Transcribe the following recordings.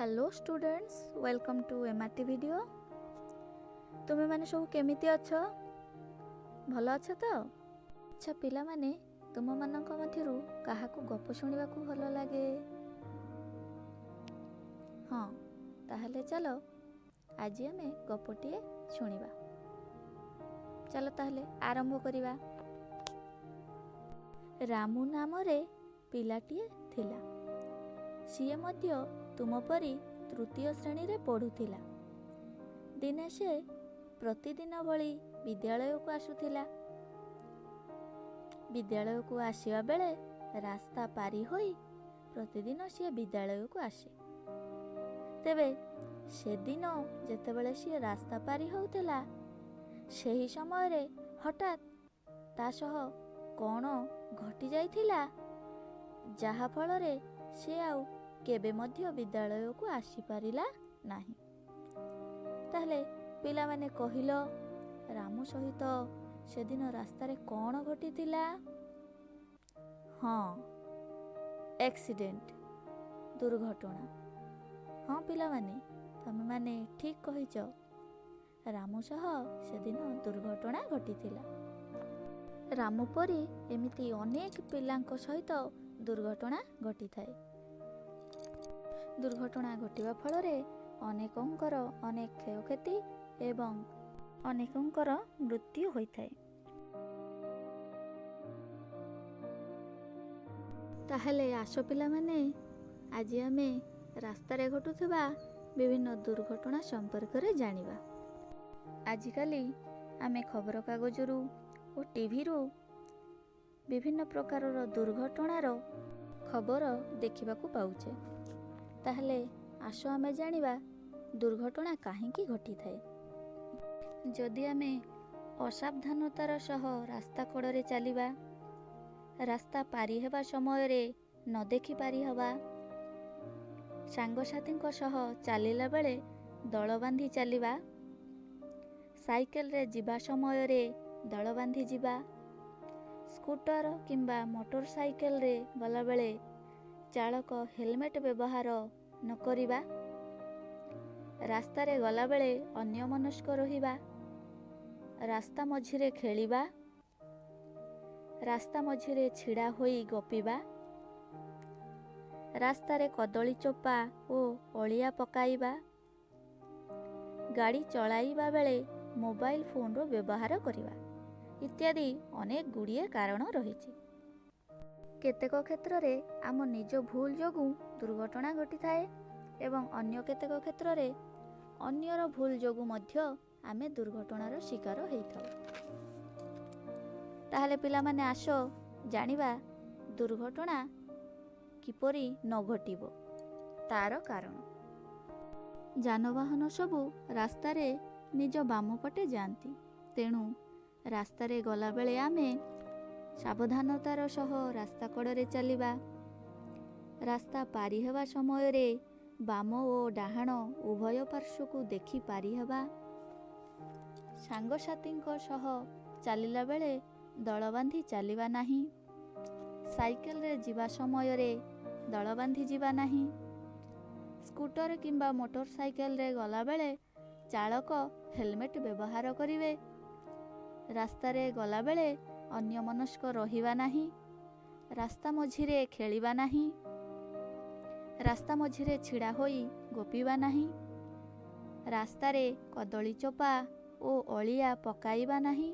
Hello students, welcome to MRT video. ତୁମେମାନେ ସବୁ କେମିତି ଅଛ? ଭଲ ଅଛ ତ? ଆଚ୍ଛା ପିଲାମାନେ, ତୁମମାନଙ୍କ ମଧ୍ୟରୁ କାହାକୁ ଗପ ଶୁଣିବାକୁ ଭଲ ଲାଗେ? ହଁ, ତାହେଲେ ଚାଲ ଆଜି ଆମେ ଗପଟିଏ ଶୁଣିବା। ଚାଲ ତାହେଲେ ଆରମ୍ଭ କରିବା। ରାମୁ ନାମରେ ପିଲାଟିଏ ଥିଲା। ସିଏ ମଧ୍ୟ ତୁମ ପରି ତୃତୀୟ ଶ୍ରେଣୀରେ ପଢ଼ୁଥିଲା। ଦିନେ ସେ ପ୍ରତିଦିନ ଭଳି ବିଦ୍ୟାଳୟକୁ ଆସୁଥିଲା। ବିଦ୍ୟାଳୟକୁ ଆସିବା ବେଳେ ରାସ୍ତା ପାରି ହୋଇ ପ୍ରତିଦିନ ସିଏ ବିଦ୍ୟାଳୟକୁ ଆସେ। ତେବେ ସେଦିନ ଯେତେବେଳେ ସିଏ ରାସ୍ତା ପାରି ହେଉଥିଲା, ସେହି ସମୟରେ ହଠାତ୍ ତା ସହ କ'ଣ ଘଟିଯାଇଥିଲା, ଯାହାଫଳରେ ସେ ଆଉ କେବେ ମଧ୍ୟ ବିଦ୍ୟାଳୟକୁ ଆସିପାରିଲା ନାହିଁ। ତାହେଲେ ପିଲାମାନେ କହିଲ, ରାମୁ ସହିତ ସେଦିନ ରାସ୍ତାରେ କ'ଣ ଘଟିଥିଲା? ହଁ, ଆକ୍ସିଡେଣ୍ଟ, ଦୁର୍ଘଟଣା। ହଁ ପିଲାମାନେ, ତମେମାନେ ଠିକ୍ କହିଛ। ରାମୁ ସହ ସେଦିନ ଦୁର୍ଘଟଣା ଘଟିଥିଲା। ରାମୁ ପରି ଏମିତି ଅନେକ ପିଲାଙ୍କ ସହିତ ଦୁର୍ଘଟଣା ଘଟିଥାଏ। ଦୁର୍ଘଟଣା ଘଟିବା ଫଳରେ ଅନେକଙ୍କର ଅନେକ କ୍ଷୟକ୍ଷତି ଏବଂ ଅନେକଙ୍କର ମୃତ୍ୟୁ ହୋଇଥାଏ। ତାହେଲେ ଆସ ପିଲାମାନେ, ଆଜି ଆମେ ରାସ୍ତାରେ ଘଟୁଥିବା ବିଭିନ୍ନ ଦୁର୍ଘଟଣା ସମ୍ପର୍କରେ ଜାଣିବା। ଆଜିକାଲି ଆମେ ଖବରକାଗଜରୁ ଓ ଟିଭିରୁ ବିଭିନ୍ନ ପ୍ରକାରର ଦୁର୍ଘଟଣାର ଖବର ଦେଖିବାକୁ ପାଉଛେ। ତାହେଲେ ଆସ ଆମେ ଜାଣିବା ଦୁର୍ଘଟଣା କାହିଁକି ଘଟିଥାଏ। ଯଦି ଆମେ ଅସାବଧାନତାର ସହ ରାସ୍ତା କଡ଼ରେ ଚାଲିବା, ରାସ୍ତା ପାରି ହେବା ସମୟରେ ନ ଦେଖି ପାରିହେବା, ସାଙ୍ଗସାଥୀଙ୍କ ସହ ଚାଲିଲା ବେଳେ ଦଳ ବାନ୍ଧି ଚାଲିବା, ସାଇକେଲରେ ଯିବା ସମୟରେ ଦଳ ବାନ୍ଧି ଯିବା, ସ୍କୁଟର କିମ୍ବା ମୋଟର ସାଇକେଲରେ ଗଲାବେଳେ ଚାଳକ ହେଲମେଟ୍ ବ୍ୟବହାର ନ କରିବା, ରାସ୍ତାରେ ଗଲାବେଳେ ଅନ୍ୟମନସ୍କ ରହିବା, ରାସ୍ତା ମଝିରେ ଖେଳିବା, ରାସ୍ତା ମଝିରେ ଛିଡ଼ା ହୋଇ ଗପିବା, ରାସ୍ତାରେ କଦଳୀ ଚୋପା ଓ ଅଳିଆ ପକାଇବା, ଗାଡ଼ି ଚଳାଇବା ବେଳେ ମୋବାଇଲ ଫୋନ୍ର ବ୍ୟବହାର କରିବା ଇତ୍ୟାଦି ଅନେକ ଗୁଡ଼ିଏ କାରଣ ରହିଛି। କେତେକ କ୍ଷେତ୍ରରେ ଆମ ନିଜ ଭୁଲ ଯୋଗୁଁ ଦୁର୍ଘଟଣା ଘଟିଥାଏ ଏବଂ ଅନ୍ୟ କେତେକ କ୍ଷେତ୍ରରେ ଅନ୍ୟର ଭୁଲ ଯୋଗୁଁ ମଧ୍ୟ ଆମେ ଦୁର୍ଘଟଣାର ଶିକାର ହେଇଥାଉ। ତାହେଲେ ପିଲାମାନେ, ଆସ ଜାଣିବା ଦୁର୍ଘଟଣା କିପରି ନ ଘଟିବ ତାର କାରଣ। ଯାନବାହନ ସବୁ ରାସ୍ତାରେ ନିଜ ବାମ ପଟେ ଯାଆନ୍ତି। ତେଣୁ ରାସ୍ତାରେ ଗଲାବେଳେ ଆମେ ସାବଧାନତାର ସହ ରାସ୍ତା କଡ଼ରେ ଚାଲିବା। ରାସ୍ତା ପାରି ହେବା ସମୟରେ ବାମ ଓ ଡାହାଣ ଉଭୟ ପାର୍ଶ୍ୱକୁ ଦେଖି ପାରିହେବା। ସାଙ୍ଗସାଥୀଙ୍କ ସହ ଚାଲିଲା ବେଳେ ଦଳ ବାନ୍ଧି ଚାଲିବା ନାହିଁ। ସାଇକେଲରେ ଯିବା ସମୟରେ ଦଳ ବାନ୍ଧି ଯିବା ନାହିଁ। ସ୍କୁଟର କିମ୍ବା ମୋଟର ସାଇକେଲରେ ଗଲାବେଳେ ଚାଳକ ହେଲମେଟ୍ ବ୍ୟବହାର କରିବେ। ରାସ୍ତାରେ ଗଲାବେଳେ ଅନ୍ୟମନସ୍କ ରହିବା ନାହିଁ। ରାସ୍ତା ମଝିରେ ଖେଳିବା ନାହିଁ। ରାସ୍ତା ମଝିରେ ଛିଡ଼ା ହୋଇ ଗପିବା ନାହିଁ। ରାସ୍ତାରେ କଦଳୀ ଚୋପା ଓ ଅଳିଆ ପକାଇବା ନାହିଁ।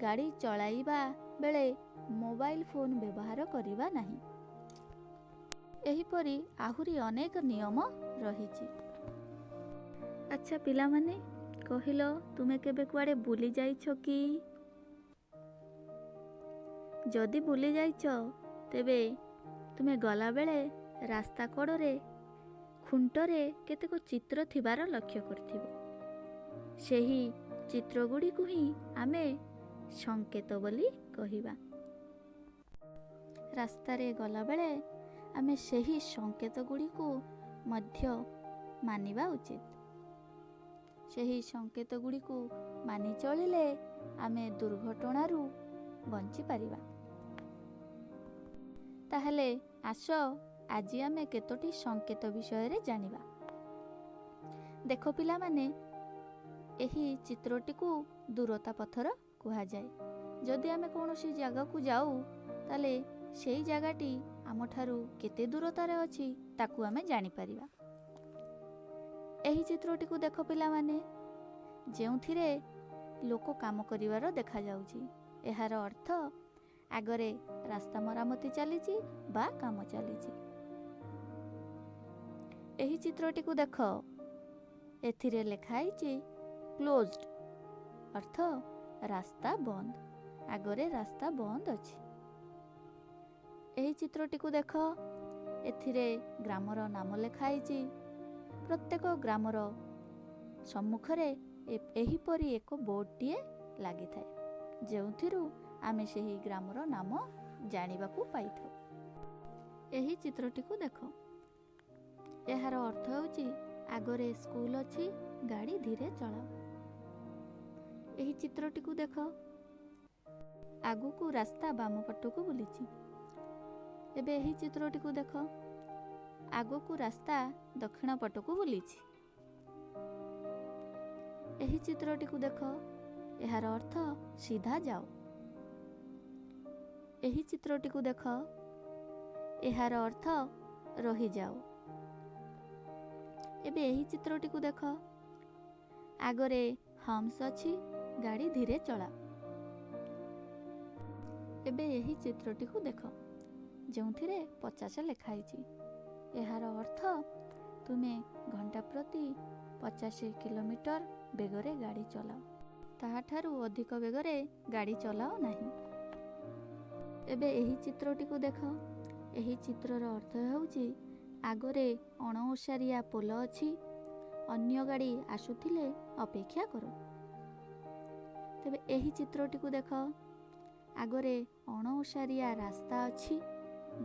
ଗାଡ଼ି ଚଳାଇବା ବେଳେ ମୋବାଇଲ ଫୋନ୍ ବ୍ୟବହାର କରିବା ନାହିଁ। ଏହିପରି ଆହୁରି ଅନେକ ନିୟମ ରହିଛି। ଆଚ୍ଛା ପିଲାମାନେ, କହିଲ, ତୁମେ କେବେ କୁଆଡ଼େ ବୁଲି ଯାଇଛ କି? ଯଦି ବୁଲି ଯାଇଛ, ତେବେ ତୁମେ ଗଲାବେଳେ ରାସ୍ତା କଡ଼ରେ ଖୁଣ୍ଟରେ କେତେକ ଚିତ୍ର ଥିବାର ଲକ୍ଷ୍ୟ କରିଥିବ। ସେହି ଚିତ୍ରଗୁଡ଼ିକୁ ହିଁ ଆମେ ସଂକେତ ବୋଲି କହିବା। ରାସ୍ତାରେ ଗଲାବେଳେ ଆମେ ସେହି ସଂକେତ ଗୁଡ଼ିକୁ ମଧ୍ୟ ମାନିବା ଉଚିତ। ସେହି ସଂକେତ ଗୁଡ଼ିକୁ ମାନି ଚଳିଲେ ଆମେ ଦୁର୍ଘଟଣାରୁ ବଞ୍ଚିପାରିବା। ତାହେଲେ ଆସ ଆଜି ଆମେ କେତୋଟି ସଂକେତ ବିଷୟରେ ଜାଣିବା। ଦେଖ ପିଲାମାନେ, ଏହି ଚିତ୍ରଟିକୁ ଦୂରତା ପଥର କୁହାଯାଏ। ଯଦି ଆମେ କୌଣସି ଜାଗାକୁ ଯାଉ, ତାହେଲେ ସେଇ ଜାଗାଟି ଆମଠାରୁ କେତେ ଦୂରତାରେ ଅଛି, ତାକୁ ଆମେ ଜାଣିପାରିବା। ଏହି ଚିତ୍ରଟିକୁ ଦେଖ ପିଲାମାନେ, ଯେଉଁଥିରେ ଲୋକ କାମ କରିବାର ଦେଖାଯାଉଛି। ଏହାର ଅର୍ଥ ଆଗରେ ରାସ୍ତା ମରାମତି ଚାଲିଛି ବା କାମ ଚାଲିଛି। ଏହି ଚିତ୍ରଟିକୁ ଦେଖ, ଏଥିରେ ଲେଖା ହେଇଛି କ୍ଲୋଜ୍ଡ, ଅର୍ଥ ରାସ୍ତା ବନ୍ଦ, ଆଗରେ ରାସ୍ତା ବନ୍ଦ ଅଛି। ଏହି ଚିତ୍ରଟିକୁ ଦେଖ, ଏଥିରେ ଗ୍ରାମର ନାମ ଲେଖା ହେଇଛି। ପ୍ରତ୍ୟେକ ଗ୍ରାମର ସମ୍ମୁଖରେ ଏହିପରି ଏକ ବୋର୍ଡଟିଏ ଲାଗିଥାଏ, ଯେଉଁଥିରୁ ଆମେ ସେହି ଗ୍ରାମର ନାମ ଜାଣିବାକୁ ପାଇଥାଉ। ଏହି ଚିତ୍ରଟିକୁ ଦେଖ, ଏହାର ଅର୍ଥ ହେଉଛି ଆଗରେ ସ୍କୁଲ ଅଛି, ଗାଡ଼ି ଧୀରେ ଚଳାଅ। ଏହି ଚିତ୍ରଟିକୁ ଦେଖ, ଆଗକୁ ରାସ୍ତା ବାମ ପଟକୁ ବୁଲିଛି। ଏବେ ଏହି ଚିତ୍ରଟିକୁ ଦେଖ, ଆଗକୁ ରାସ୍ତା ଦକ୍ଷିଣ ପଟକୁ ବୁଲିଛି। ଏହି ଚିତ୍ରଟିକୁ ଦେଖ, ଏହାର ଅର୍ଥ ସିଧା ଯାଅ। ଏହି ଚିତ୍ରଟିକୁ ଦେଖ, ଏହାର ଅର୍ଥ ରହିଯାଅ। ଏବେ ଏହି ଚିତ୍ରଟିକୁ ଦେଖ, ଆଗରେ ହମ୍ସ ଅଛି, ଗାଡ଼ି ଧୀରେ ଚଳାଅ। ଏବେ ଏହି ଚିତ୍ରଟିକୁ ଦେଖ, ଯେଉଁଥିରେ 50 ଲେଖା ହେଇଛି। ଏହାର ଅର୍ଥ ତୁମେ ଘଣ୍ଟା ପ୍ରତି 50 କିଲୋମିଟର ବେଗରେ ଗାଡ଼ି ଚଲାଅ, ତାହାଠାରୁ ଅଧିକ ବେଗରେ ଗାଡ଼ି ଚଲାଅ ନାହିଁ। ଏବେ ଏହି ଚିତ୍ରଟିକୁ ଦେଖ, ଏହି ଚିତ୍ରର ଅର୍ଥ ହେଉଛି ଆଗରେ ଅଣଓସାରିଆ ପୋଲ ଅଛି, ଅନ୍ୟ ଗାଡ଼ି ଆସୁଥିଲେ ଅପେକ୍ଷା କର। ତେବେ ଏହି ଚିତ୍ରଟିକୁ ଦେଖ, ଆଗରେ ଅଣଓସାରିଆ ରାସ୍ତା ଅଛି,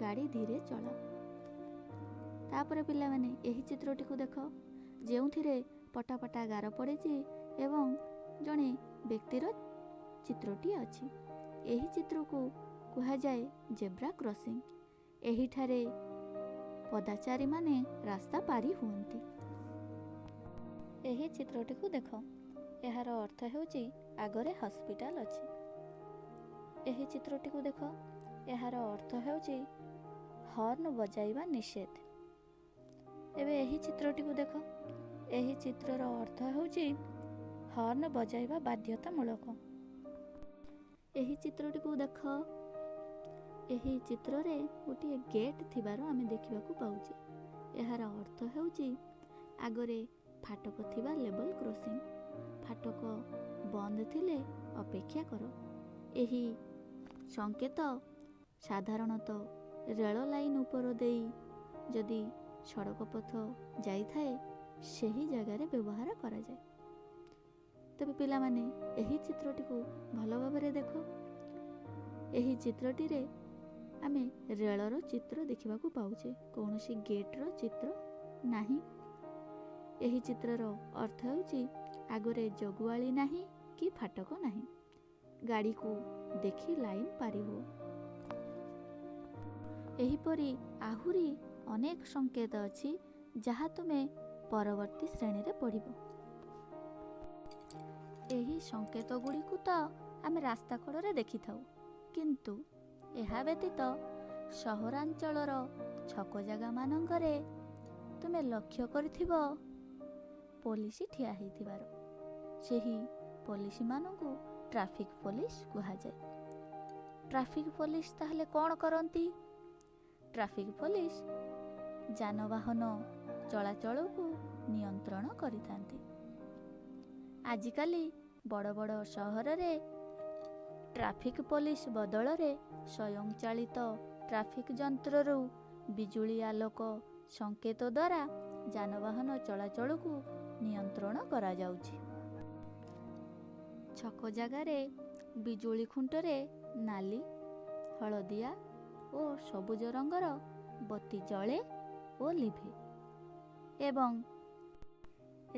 ଗାଡ଼ି ଧୀରେ ଚଲାଅ। ତାପରେ ପିଲାମାନେ, ଏହି ଚିତ୍ରଟିକୁ ଦେଖ, ଯେଉଁଥିରେ ପଟା ପଟା ଗାର ପଡ଼ିଛି ଏବଂ ଜଣେ ବ୍ୟକ୍ତିର ଚିତ୍ରଟି ଅଛି। ଏହି ଚିତ୍ରକୁ କୁହାଯାଏ ଜେବ୍ରା କ୍ରସିଂ। ଏହିଠାରେ ପଦାଚାରୀମାନେ ରାସ୍ତା ପାରି ହୁଅନ୍ତି। ଏହି ଚିତ୍ରଟିକୁ ଦେଖ, ଏହାର ଅର୍ଥ ହେଉଛି ଆଗରେ ହସ୍ପିଟାଲ ଅଛି। ଏହି ଚିତ୍ରଟିକୁ ଦେଖ, ଏହାର ଅର୍ଥ ହେଉଛି ହର୍ନ ବଜାଇବା ନିଷେଧ। ଏବେ ଏହି ଚିତ୍ରଟିକୁ ଦେଖ, ଏହି ଚିତ୍ରର ଅର୍ଥ ହେଉଛି ହର୍ନ ବଜାଇବା ବାଧ୍ୟତାମୂଳକ। ଏହି ଚିତ୍ରଟିକୁ ଦେଖ, ଏହି ଚିତ୍ରରେ ଗୋଟିଏ ଗେଟ୍ ଥିବାର ଆମେ ଦେଖିବାକୁ ପାଉଛେ। ଏହାର ଅର୍ଥ ହେଉଛି ଆଗରେ ଫାଟକ ଥିବା ଲେବଲ କ୍ରସିଂ, ଫାଟକ ବନ୍ଦ ଥିଲେ ଅପେକ୍ଷା କର। ଏହି ସଂକେତ ସାଧାରଣତଃ ରେଳ ଲାଇନ ଉପର ଦେଇ ଯଦି ସଡ଼କ ପଥ ଯାଇଥାଏ, ସେହି ଜାଗାରେ ବ୍ୟବହାର କରାଯାଏ। ତେବେ ପିଲାମାନେ, ଏହି ଚିତ୍ରଟିକୁ ଭଲ ଭାବରେ ଦେଖ। ଏହି ଚିତ୍ରଟିରେ ଆମେ ରେଳର ଚିତ୍ର ଦେଖିବାକୁ ପାଉଛେ, କୌଣସି ଗେଟ୍ର ଚିତ୍ର ନାହିଁ। ଏହି ଚିତ୍ରର ଅର୍ଥ ହେଉଛି ଆଗରେ ଜଗୁଆଳି ନାହିଁ କି ଫାଟକ ନାହିଁ, ଗାଡ଼ିକୁ ଦେଖି ଲାଇନ୍ ପାରି ହୁଅ। ଏହିପରି ଆହୁରି ଅନେକ ସଂକେତ ଅଛି, ଯାହା ତୁମେ ପରବର୍ତ୍ତୀ ଶ୍ରେଣୀରେ ପଢ଼ିବ। ଏହି ସଂକେତ ଗୁଡ଼ିକୁ ତ ଆମେ ରାସ୍ତା କଡ଼ରେ ଦେଖିଥାଉ, କିନ୍ତୁ ଏହା ବ୍ୟତୀତ ସହରାଞ୍ଚଳର ଛକ ଜାଗାମାନଙ୍କରେ ତୁମେ ଲକ୍ଷ୍ୟ କରିଥିବ ପୋଲିସ ଠିଆ ହେଇଥିବାର। ସେହି ପୋଲିସମାନଙ୍କୁ ଟ୍ରାଫିକ୍ ପୋଲିସ କୁହାଯାଏ। ଟ୍ରାଫିକ୍ ପୋଲିସ ତାହେଲେ କ'ଣ କରନ୍ତି? ଟ୍ରାଫିକ୍ ପୋଲିସ ଯାନବାହନ ଚଳାଚଳକୁ ନିୟନ୍ତ୍ରଣ କରିଥାନ୍ତି। ଆଜିକାଲି ବଡ଼ ବଡ଼ ସହରରେ ଟ୍ରାଫିକ୍ ପୋଲିସ ବଦଳରେ ସ୍ୱୟଂଚାଳିତ ଟ୍ରାଫିକ୍ ଯନ୍ତ୍ରରୁ ବିଜୁଳି ଆଲୋକ ସଂକେତ ଦ୍ୱାରା ଯାନବାହନ ଚଳାଚଳକୁ ନିୟନ୍ତ୍ରଣ କରାଯାଉଛି। ଛକ ଜାଗାରେ ବିଜୁଳି ଖୁଣ୍ଟରେ ନାଲି, ହଳଦିଆ ଓ ସବୁଜ ରଙ୍ଗର ବତି ଜଳେ ଓ ଲିଭେ ଏବଂ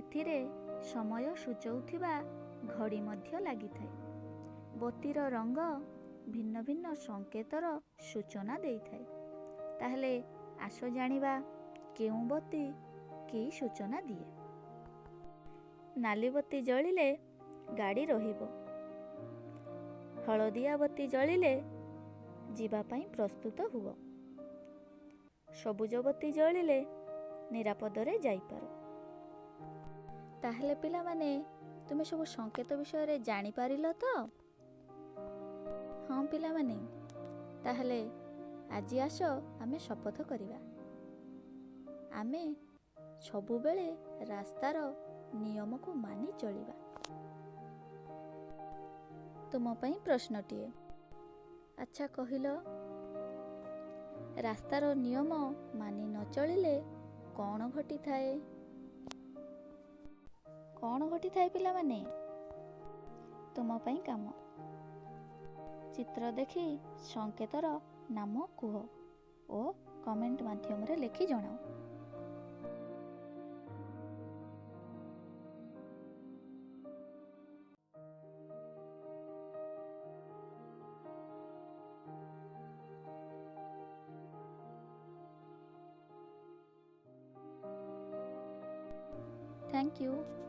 ଏଥିରେ ସମୟ ସୂଚଉଥିବା ଘଡ଼ି ମଧ୍ୟ ଲାଗିଥାଏ। ବତିର ରଙ୍ଗ ଭିନ୍ନ ଭିନ୍ନ ସଂକେତର ସୂଚନା ଦେଇଥାଏ। ତାହେଲେ ଆସ ଜାଣିବା କେଉଁ ବତି କି ସୂଚନା ଦିଏ। ନାଲି ବତି ଜଳିଲେ ଗାଡ଼ି ରହିବ। ହଳଦିଆ ବତି ଜଳିଲେ ଯିବା ପାଇଁ ପ୍ରସ୍ତୁତ ହୁଅ। ସବୁଜ ବତି ଜଳିଲେ ନିରାପଦରେ ଯାଇପାର। ତାହେଲେ ପିଲାମାନେ, ତୁମେ ସବୁ ସଂକେତ ବିଷୟରେ ଜାଣିପାରିଲ ତ? ହଁ ପିଲାମାନେ, ତାହେଲେ ଆଜି ଆସ ଆମେ ଶପଥ କରିବା, ଆମେ ସବୁବେଳେ ରାସ୍ତାର ନିୟମକୁ ମାନି ଚଳିବା। ତୁମ ପାଇଁ ପ୍ରଶ୍ନଟିଏ। ଆଚ୍ଛା କହିଲ, ରାସ୍ତାର ନିୟମ ମାନି ନ ଚଳିଲେ କ'ଣ ଘଟିଥାଏ? କ'ଣ ଘଟିଥାଏ ପିଲାମାନେ? ତୁମ ପାଇଁ କାମ। ଚିତ୍ର ଦେଖି ସଂକେତର ନାମ କୁହ ଓ କମେଣ୍ଟ ମାଧ୍ୟମରେ ଲେଖି ଜଣାଅ। Thank you.